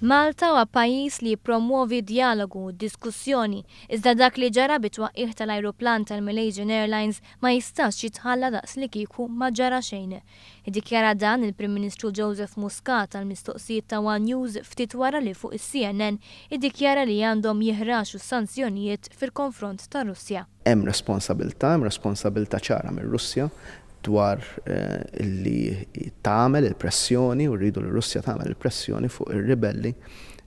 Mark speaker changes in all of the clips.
Speaker 1: Malta huwa pajjiż li jippromwovi d-djalogu u d-diskussjoni, iżda dak li ġara bit-twaqqigħ tal-ajruplan tal-Malaysian Airlines ma jistax jitħalla daqslikieku ma ġara xejn. Iddikjara dan il-Prim Ministru Joseph Muscat għall-mistoqsijiet ta' one News ftit wara li fuq is-CNN iddikjara li għandhom jiħraxu s-sanzjonijiet fil-konfront tar-Russja.
Speaker 2: Hemm responsabilità, hemm responsabilità ċara mir-Russja dwar li tagħmel il-pressjoni u rridu li r-Russja tagħmel il-pressjoni fuq ir-ribelli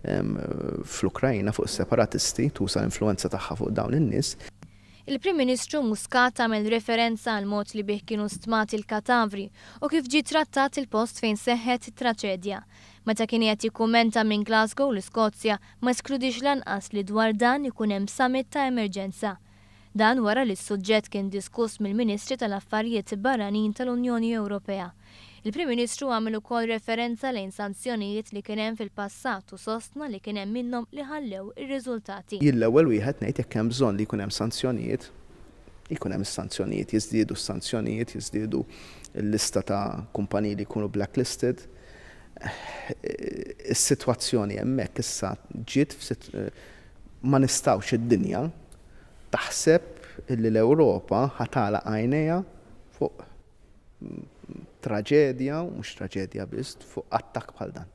Speaker 2: fl-Ukraina, fuq is-separatisti, tuża l-influwenza tagħha fuq dawn in-nies.
Speaker 1: Il-Prim Ministru Muscat għamel referenza għall-mod li bih kienu stmati l-katavri u kif ġie trattat il-post fejn seħħet it-traċedja. Meta kien qiegħed jikkummenta minn Glasgow, l-Iskozja, ma eskludiex lanqas li dwar dan ikun hemm summit ta' emerġenza. Dan wara li s-suġġett kien diskuss mill-Ministri tal-Affarijiet Barranin tal-Unjoni Ewropea. Il-Prim Ministru għamel ukoll referenza lejn sanzjonijiet li kien hemm fil-passat u sostna li kien hemm minnhom li ħallew ir-riżultati.
Speaker 2: Jien l-ewwel wieħed ngħid jekk hemm bżonn li jkun hemm sanzjonijiet, jkun hemm is-sanzjonijiet, jiżdiedu s-sanzjonijiet, jiżdiedu l-lista ta' kumpaniji li jkunu blacklisted. Is-sitwazzjoni hemmhekk issa ġiet ma nistgħux id-dinja taħseb li l-Ewropa ħa tagħlaq għajnejha fuq traġedja, u mhux traġedja biss, fuq attakk bħal dan.